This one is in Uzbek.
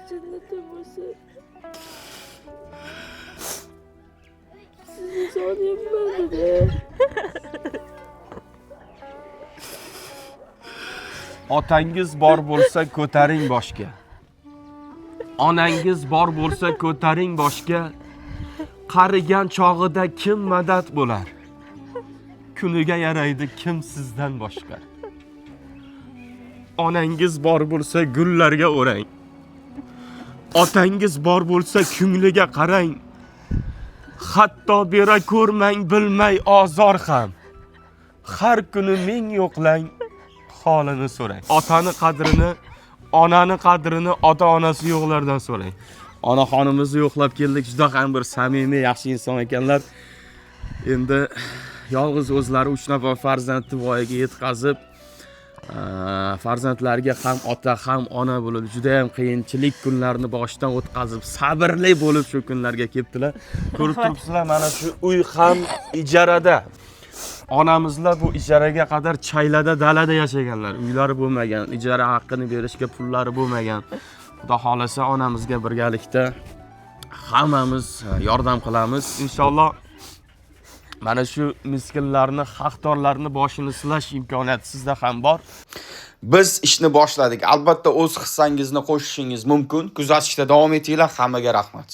Jannatda bo'lsin. Sizni sog'inayapman dada. Otangiz bor bo'lsa, ko'taring boshga. Onangiz bor bo'lsa, ko'taring boshga. Qarigan chog'ida kim madad bo'lar? Kuniga yaraydi kim sizdan boshqa? Onangiz bor bo'lsa, gullarga o'rang. Otangiz bor bo'lsa, ko'ngliga qarang. Hatto bera ko'rmang bilmay ozor ham. Har kuni ming yo'qlang, holini so'rang. Otani qadrini, onani qadrini ota onasi yo'qlardan so'rang. Onaxonimizni yo'qlab keldik. Juda ham bir samimiy, yaxshi inson ekanlar. Endi yolg'iz o'zlari 3 nafar farzandni voyaga yetkazib, farzandlariga ham ota ham ona bo'lib, juda ham qiyinchilik kunlarni boshdan o'tkazib, sabrli bo'lib shu kunlarga kelibdilar. Ko'rib turibsizlar, mana shu uy ham ijarada. Onamizlar bu ijaraga qadar chaylada, dalada yashaganlar. Uylari bo'lmagan, ijara haqqini berishga pullari bo'lmagan. Xudo xolasa, onamizga birgalikda hammamiz yordam qilamiz. Inshaalloh mana shu miskinlarni, haqdorlarni boshini silash imkoniyati sizda ham bor. Biz ishni boshladik. Albatta o'z hissangizni qo'shishingiz mumkin. Kuzatishda davom etinglar. Hammaga rahmat.